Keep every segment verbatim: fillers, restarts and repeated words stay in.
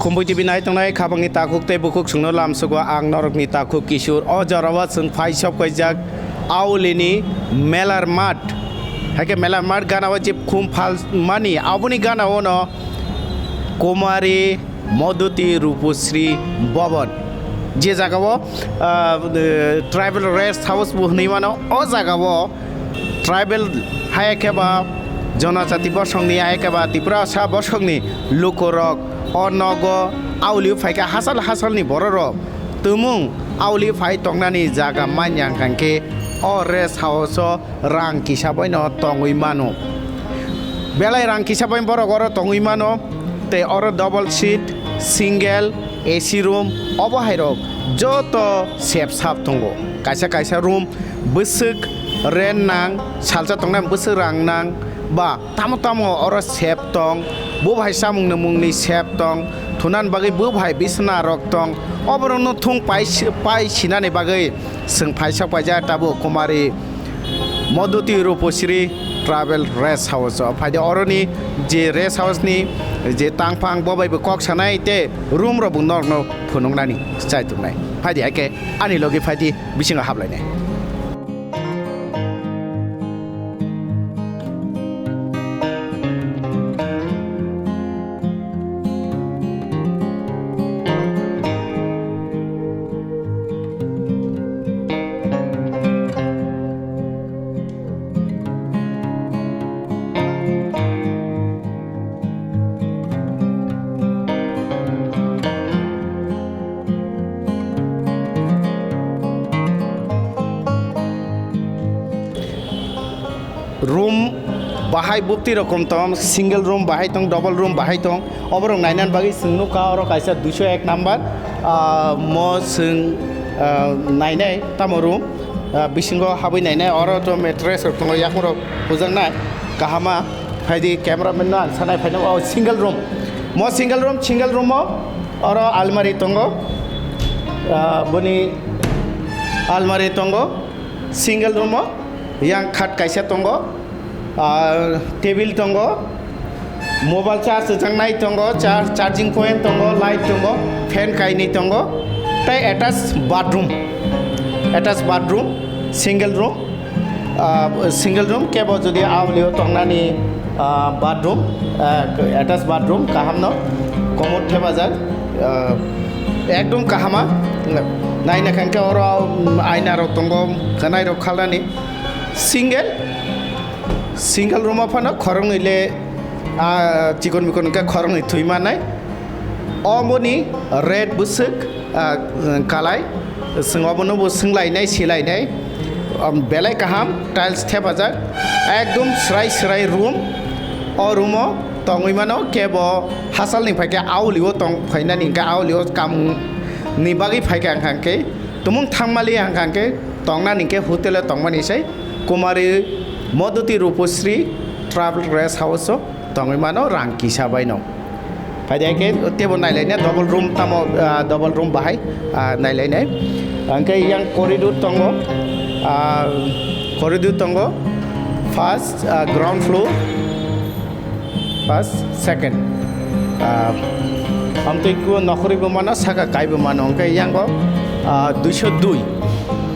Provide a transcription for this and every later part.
Khumpui T V nai tongnai khabangni takhuk tei bukhuk chwngno lamsugo ang norokni takhuk Kishore. O jorao chwng phai sok kaijak Aulini Melar Math. Haikhe Melar Math ganao je khum phalmani aboni ganaono Kumari Modhuti Rupasri Bhavan. Je jagao, ah, eh, Tribal Rest House bo hwnwi mano, o jagao Tribal hai khe ba jonojati bosongni, hai khe ba Tiprasa bosongni lukurok o nogo Auli phaikha, hachal hachalni bororok tumung Auli phai tongnani jaga manya hwnkhe o rest house o rang kisa baino tongwi mano. Belai rang kisa bai borok oro tongwi mano, tei oro double seat, single, A C room, obo hairok joto sep sap tongo. Kaisa kaisa room bwswk rent nang, salsa tongnai bwswk rang nang, ba tamo tamo oro sep tong, bo bai chamung nwmungni sep tong, thunan bagwi bo bai bisna rok tong, oborokno thung pai si-, pai sinani bagwi chwng phaisa paijak tabuk Kumari Modhuti Rupasri Tribal Rest House o. Phaidi oroni je rest house ni je tangphang bo bai bo kok sanai tei room rok bo norokno phunuknani chai tongnai. Phaidi haikhe ani logi phaidi bisingo hablainai. Room bahai bukti rokom tong, single room bahai tong, double room bahai tong. Oborok nainani bagwi chwng nukha oro kaisa duiso ek number, ah, mo chwng, ah, nainai tamo room, ah, bisingo habwi nainai, oro to mattress rok tongo, yakung rok hujaknai kahama. Phaidi cameraman no ang sanai phaino, o single room, mo single room, single room o oro almari tongo, ah, boni almari tongo, single room o yang khat kaisa tongo. Ah, table tongo, mobile charge rwjaknai tongo, char-, charging point tongo, light tongo, fan kainwi tongo, tei attached bathroom, attached bathroom, single room, ah, single room kebo jodi aolio tongnani, ah, bathroom, ah, attached bathroom kahamno commode thepajak, ah, ekdom kahama naina khankhe oro, um, aina rok tongo, khwnai rok khalnani single. Single room o phano khoroknwi le, ah, chikon mikon hwnkhe khoroknwi thwi mannai. Omoni red bwswk, ah, kalai. Chwng obono bo swnglainai, silainai. Om, belai kaham, tiles thepajak. Ekdom swrai swrai room. O room o tongwi mano, kebo hachalni phaikhe aulio tong phainani hwnkhe aulio kamungni bagwi phaikha hwnkhe tumung thangmali hwnkhe tongnani hwnkhe hotel o tongmani sai. Kumari Modhuti Rupasri Travel Rest House o tongwi mano rang kisa baino. Phaidi hai khe tebo nailainai double room tamo, ah, double room bahai, ah, nailainai. Hwnkhe yang corridor tongo, ah, corridor tongo first, ah, ground floor. First, second. Ah, amtwi kuo nokhorwi bo mano, saka kai bo mano. Hwnkhe yango, ah, duiso dui.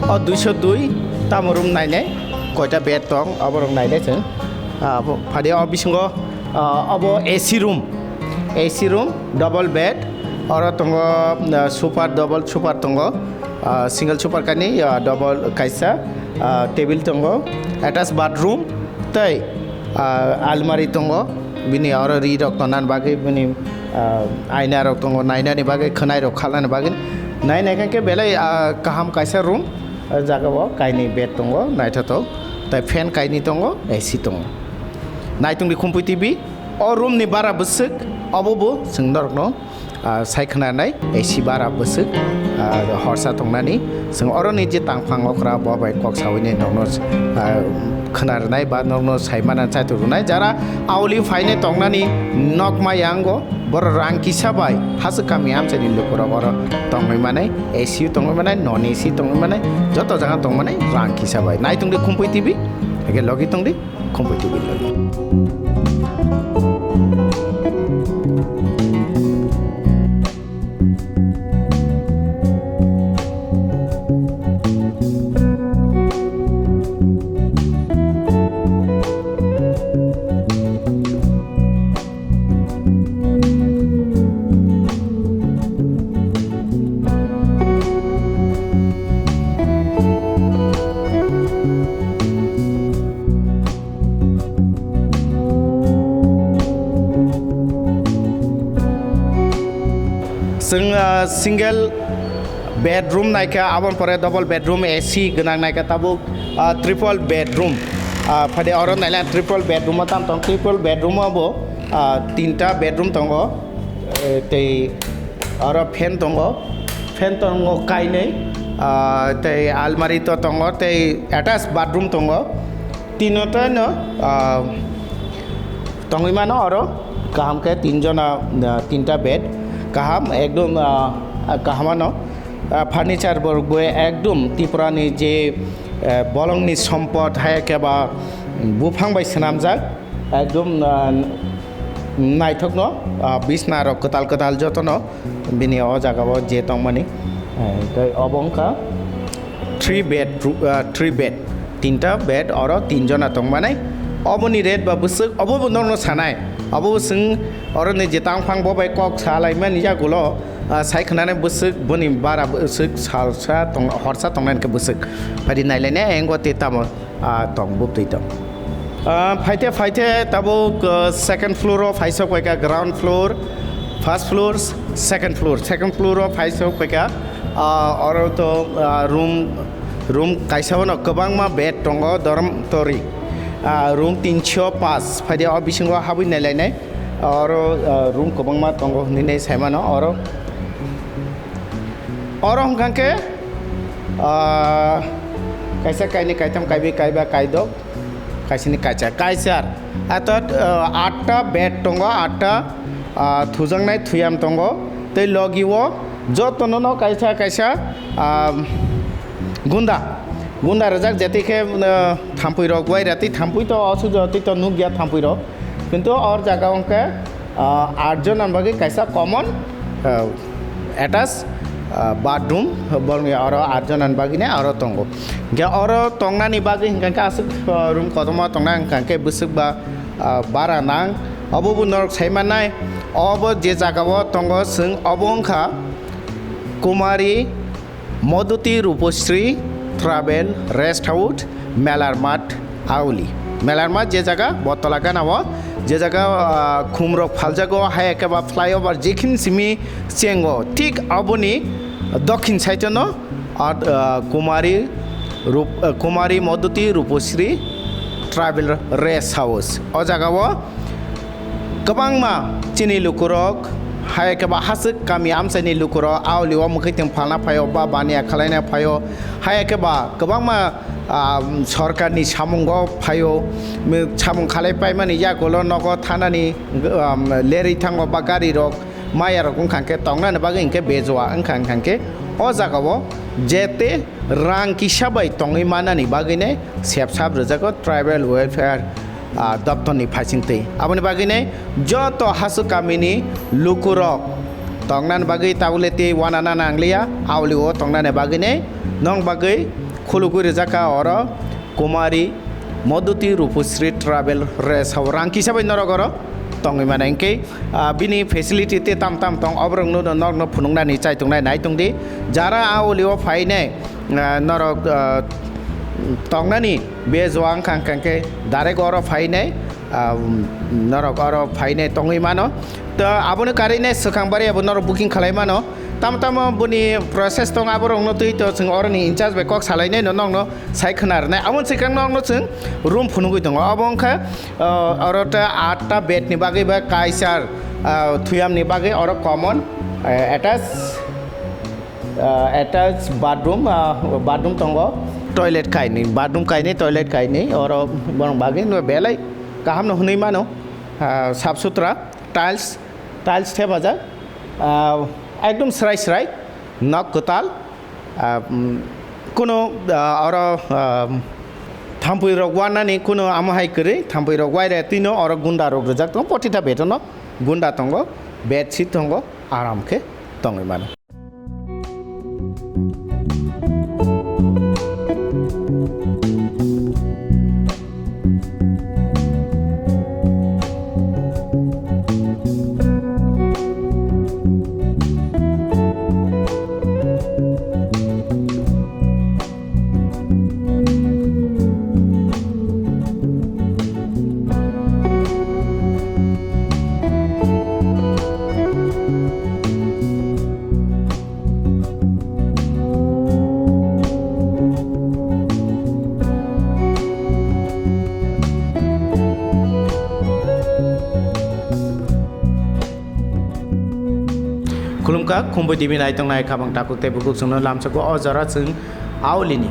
O duiso dui tamo room nainai, koita bed tong, oborok nainai chwng. Ah, bo, phaidi o bisingo, ah, obo A C room. A C room, double bed. Oro tongo, ah, super, double super tongo. Ah, single super kainwi, ah, double kaisa, ah, table tongo. Attached bathroom tei ah, almari tongo, bini oro ri rok tonani bagwi, bini, ah, aina rok tongo, nainani bagwi, khwnai rok khalnani bagwi. Nai naikha khe belai, ah, kaham kaisa room, ah, jaga o kainwi bed tongo, naithothok, tei fan kainwi tongo, A C tongo. Naitongdi Khumpui T V, o room ni bara bwswk, obo bo chwng norokno Ah, sai khwnanai, A C bara bwswk, ah, horsa tongnani. Chwng oroni je tangphang okra bo bai kok sawi nai nokno, ah, khwnarwnai ba nokno sai mana chaitok rwnai. Jara auli phainai tongnani nokma yango, borok rang kisa bai haswk kami amchaini lukurok oro tongwi manai, A C tongwi manai, non A C tongwi manai, joto jaga tong manai rang kisa bai. Nai tongdi Khumpui T V, eke logi tongdi. Khumpui T V ni logi. Chwng, ah, single bedroom naikha, aboni pore double bedroom A C gwnang naikha, tabuk, ah, triple bedroom. Ah, phade oro naila triple bedroom o tam tong, triple bedroom o bo, ah, tinta bedroom tongo, eh, tei oro fan tongo, fan tongo kainwi, ah, tei almari to tongo, tei attached bathroom tongo. Tino to no, ah, tongwi mano oro kaham khe tin jona, ah, tinta bed kaham ekdom, ah, kaham ano, ah, furniture bo rwgwi ekdom Tripura ni je, eh, bolong ni sompot hai khe ba buphang bai swnamjak ekdom, ah, naithok no, ah, bisna rok kwtal kwtal joto no. Bini o jaga o je tongmani, eh, tei obo wngkha three bed ru-, ah, three bed, tinta bed, oro tin jona tongmani. Oboni rate ba bwswk, obo bo norokno sanai. Obo bo chwng oroni je tangphang bo bai kok salaimani yagulo, ah, sai khwnani bwswk, boni bara bwswk salsa tong-, horsa tongnani khe bwswk. Phadi nailainai, engo te tamo. Ah, tong, bubtwi tong. Ah, phaite, phaite, tabuk, ah, second floor o phaisok paikha, ground floor, first floor, second floor. Second floor o phaisok paikha, ah, oro to, ah, room, room kaisa o no kwbangma bed tongo, dormitory. Ah, room tinso pas, phaide o bisingo habwi nailainai. Oro, ah, room kwbangma tongo hinwi nai saimano oro. Oro hwnkha khe, ah, kaisa, kainwi, kaitam, kaibri, kaiba, kaidok, kaisini, kaisa, kaisar. Ato, ah, atta bed tongo, atta, ah, thujaknai thuyam tongo. Tei logi o jotono no kaisa, kaisa, ah, gunda, gunda rwjak, jeti khe, ah, thampui rok wai rati, thampui to osujo tei to nukya thampui rok. Kintu or jaga hwnkhe, ah, aat jona ni bagwi kaisa common, ah, attached, ah, bathroom, borokni oro aat jona ni bagwino oro tongo. Hwnkhe oro tongnani bagwi hwnkha khe aswk, ah, room kotorma tongna hwnkha khe bwswk ba, ah, bara nang. Obo bo norok sai mannai, obo je jaga o tongo chwng, obo wngkha Kumari Modhuti Rupasri Travel Rest House, Melarmat Auli. Melarmat je jaga, Bottola gana o, je jaga, ah, khumrok phaljago, hai eke ba flyover jekhin simi chengo, thik aboni dokhin side no, ah, ah, Kumari Rup-, ah, Kumari Modhuti Rupasri Travel Rest House. O jaga o kwbangma chini lukurok, hai khe ba haswk kami amchaini lukurok auli o mwkhwtwng phalna phaio ba baniya khwlaina phaio, hai khe ba kwbangma, ah, sorkarni samungo phaio, mw-, samung khalai paimani yagulo nogo thanani, um, lerwi thango ba garirok mayarok wngkha khe tongnani bagwi hwnkhe bejua wngkha, wngkha khe o jagao jete rang kisa bai tongwi manani bagwino sepsap rwjago tribal welfare, ah, doptorni phaisingtwi. Aboni bagwino joto hasuk kamini lukurok tongnani bagwi tabukle tei uanana nangliya, auli o tongnani bagwino nong bagwi khulugwi rwjakha oro Kumari Modhuti Rupasri Travel Rest House. Rang kisa bai norok oro tongwi mano. Hinkhe, ah, bini facility tei tam tam tong, oborokno norokno phunuknani chaitongnai nai tongdi. Jara auli o phainai, ah, norok, ah, tongnani bejua wngkha, wngkha khe direct oro phainai, ah, norok oro phainai tongwi mano. To aboni karwi nai swkang bari abo norok booking khalai mano. Tamo tamo boni process tong, aborokno twi to chwng oroni in charge bai kok salainai no nokno sai khwna rwnai. Aboni swkang nokno chwng room phunugwi tongo. Abo wngkha, ah, oro ta atta bed ni bagwi ba kaisa, ah, thuyam ni bagwi oro common, Eh, attach, eh, attach bathroom, ah, bathroom tongo, toilet kainwi, bathroom kainwi, toilet kainwi, oro borok bagwi no belai kaham no hwnwi mano, ah, sap sutra, tiles, tiles thepajak, ah, ekdom srai srai, nok kwtal, ah, mm, kuno, ah, oro, ah, thampui rok wanani kuno amo hai kwrwi, thampui rok waire twino oro gunda rok rijak tongo, protita bed o no gunda tongo, bed sheet tongo. Aram khe tongwi mano. Khulumkha, Khumpui T V naitongnai khabang takhuk tei bukhuk chwngno lamsoko o jora chwng Aulini,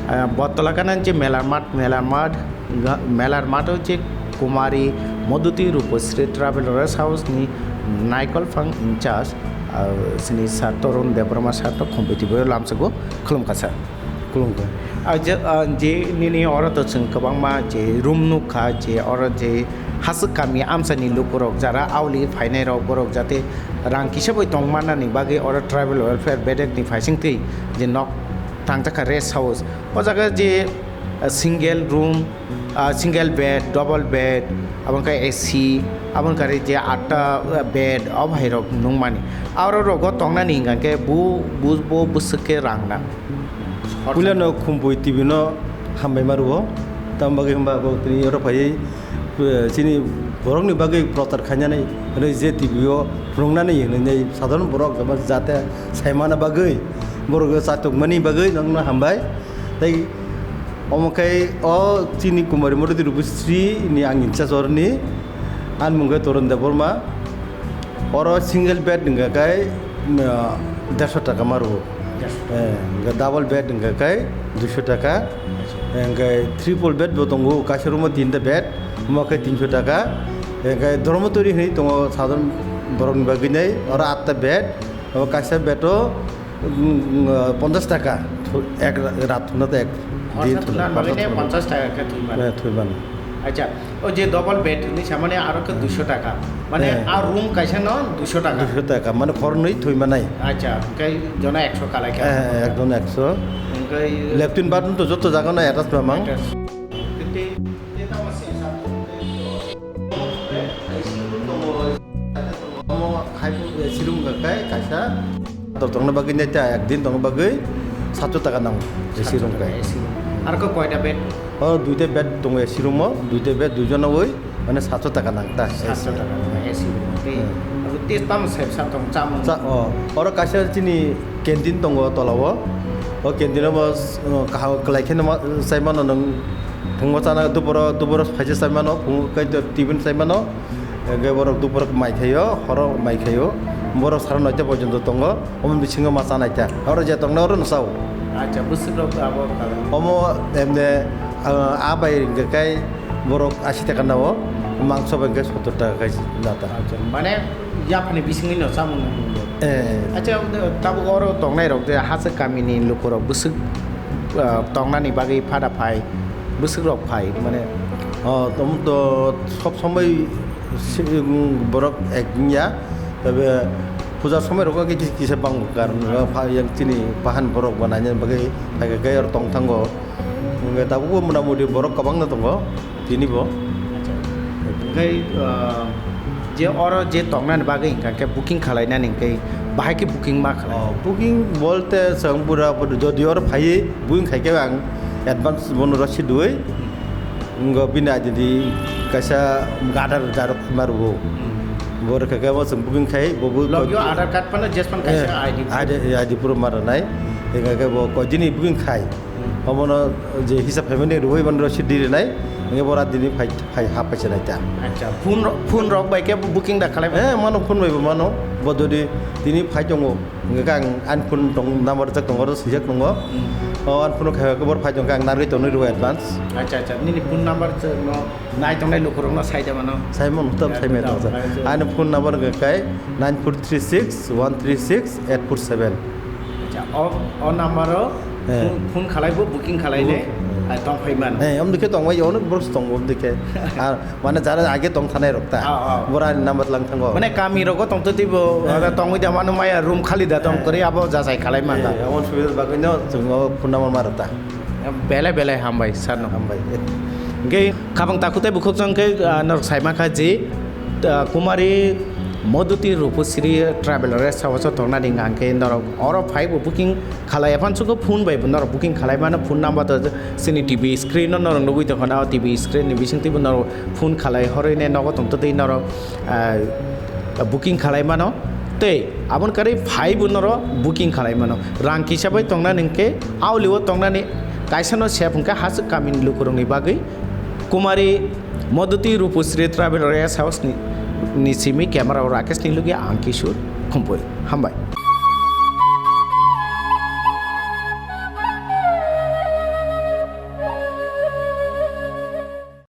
ah, Bottola Kanan je Melar Math, Melar Math, ga-, Melar Matho je Kumari Modhuti Rupasri Travel Rest House ni Naikol Phang in charge, ah, sini Sir Torun Debbarma Sir to Khumpui T V o lamsoko. Khulumkha sir. Khulumkha. Ah, je, ah, je nini oro to chwng kwbangma je room nukha, je oro je haswk kami amchaini lukurok jara Auli phainairok borok jate rang kisa bai tong mannani bagwi oro tribal welfare bedek ni phaisingtwi je nok tangjakha rest house. O jaga je, ah, single room, ah, single bed, double bed, aboni khe A C, aboni khe je atta, ah, bed, o bhairok nungmani. Aro rogo tongnani hingka khe bu, bu, bo bwswk khe rang na. Puilano Khumpui T V no hambai ma rwo, tamo bagwi hwnba bo tini oro phaiwi, eh, chini borokni bagwi prochar khainani hwnwi je T V o phunuknani hwnwi sadharon borok jate saimana bagwi, borok chatukmani bagwi nokno hambai. Tei omo khe o chini Kumari Modhuti Rupasri ni ang in charge oroni, ani mung khe Torun Debbarma. Oro single bed hwnkha khe, ah, dersho taka ma rwo. Dersho. Eh, hwnkhe double bed hwnkha khe duisho taka. Acha. Hwnkhe triple bed bo tongo, kaisa room o tinta bed, omo khe tinsho taka. Hwnkhe dormitory hinwi tongo sadharon borokni bagwi nai, oro atta bed, obo kaisa bed o, mm, mm, ponchash taka, thu-, ek ra-, rat thwna tei ek din thwna, hor thwna bagwi ne ponchash taka khe thwi mano. Eh, thwi mano. Acha, o je double bed hinwi samani aro khe duisho taka. Mane, eh, a room kaisa no duisho taka. Duisho taka, mane hor nwi thwi manai. Acha, hwnkhe jono eksho kalai kha. Eh, eh, ekjon eksho. Hwnkhe latrine bathroom to joto jaga no attach ba mang. Attach. Tei, tei tamo se sa. Omo hai A C room hwnkha khe kaisa. Dor tongna bagwi nai ta ek din tongna bagwi satsho taka nango A C room khe. Satsho taka A C room. Aro khe koita bed? O duita bed tongo A C room o, duita bed duijon oi, mane satsho taka nang ta. Satsho taka nang A C room. Tei, hmm, abo tei tamo sep sa tong chamung? Cha-, o, oro kaisa chini canteen tongo tola o. O canteen o bo, o, kaham kwlai khe no ma-, chai mano nwng. Phungo chana duporo, duporo phaisa chai mano, phungo kaitor tiffin chai mano. Hwnkhe borok duporo mai khaio, horo mai khaio. Borok sara noita porjonto tongo, omo bisingo ma chanai ta. Oro je tongnai oro no chao. Acha, bwswk rok abo karon? Omo emne, ah, a bai hwnkhe kai borok ashi taka nao, mangso bai hwnkhe sottor taka kai nata. Acha, mane yaphani bisingni no chamung nangmung. Eh. Acha, tabuk oro tongnai rok je hachwk kamini lukurok bwswk, ah, tongnani bagwi phada phai, bwswk rok phai, mane. Oh, tom-, to sob somoi si-, um, borok ek wngya, tei puja somoi rogo khe kis-, kisa bango, karon, ah, pha-, yang chini bahan borok bo naina bagwi phai khe oro tong thango. Hwnkhe tabukbo mota moti borok kwbangno tongo. Tini bo. Acha. Hwnkhe, ah, je oro je tongnani bagwi hwnkha khe booking khalainani hwnkhe bahai khe booking ma khlai? Oh, booking bolte chwng pura jodi oro phaiwi booking khai khe ang advance bono rw sidui. Hmm. Ngo bini I D kaisa Aadhaar jarok ma rwo. Hmm. Bo rwkha khe bo chwng booking khai bo bo. Logio Aadhaar card phano jes phano kaisa, eh, I D proof. I D, I D proof ma rwnai. Hmm. Hwnkha khe bo koi dini booking khai. Hmm. Omono je hisab phaimani rwui mani rosidi rinai, hingke bora dini phai, phai, ha phaisa nai ta. Acha, phone ro-, phone rok bai khe booking da khalai mano? Eh, mano phone bai bo mano. Bo jodi tini phai tongo, hingke ang ani phone tong, number jak tongo, swijak tongo. Hmm. O ani phone khai khe bor phai tongkha ang narwui tonwi rwo advance. Acha, acha, nini phone number no nai tongnai lukurokno sai de mano? Sai mano, tam sai mano. Acha, acha. Ani phone number hingke kai nine four three six one three six eight four seven. Acha, o, o number o Eh. phone, phone khalai bo booking khalai le, Bo- ah, tong phai man. Eh, om dikhe tong bai, ono borok tong, om dikhe. Ah, mane jara age tong thanai rok ta. Ah, ah. Bora ni number lang thango. Mane kami rogo tong to tibo, Eh. ada tong ida mano maya room khali da tong Eh. kori abo jajai khalai man da. Eh, amon subida bagwi no, chungo phone number ma rok ta. Belai belai hambai sir no. Hambai. Hingke kabang takhuk tei bukhuk chang khe, ah, norok sai mankha je, ah, Kumari Modhuti Rupusri Travel Rest House o tongnani hingka hingke norok oro phai bo booking khalai, aphan chuko phone bai bo norok booking khalai mano, phone number to chini T V screen no norok nugui tongkha na, o T V screen ni bising twi bo norok phone khalai horoi ne nogo tongtwtwi norok, ah, booking khalai mano. Tei aboni karwi phai bo norok booking khalai mano. Rang kisa bai tongnani hingke auli o tongnani kaisa no sep hingke hasik kamini lukurokni bagwi Kumari Modhuti Rupusri Travel Rest House ni, ni simi camera o Rakesh ni logi ang Kishore Khumpui. Hambai.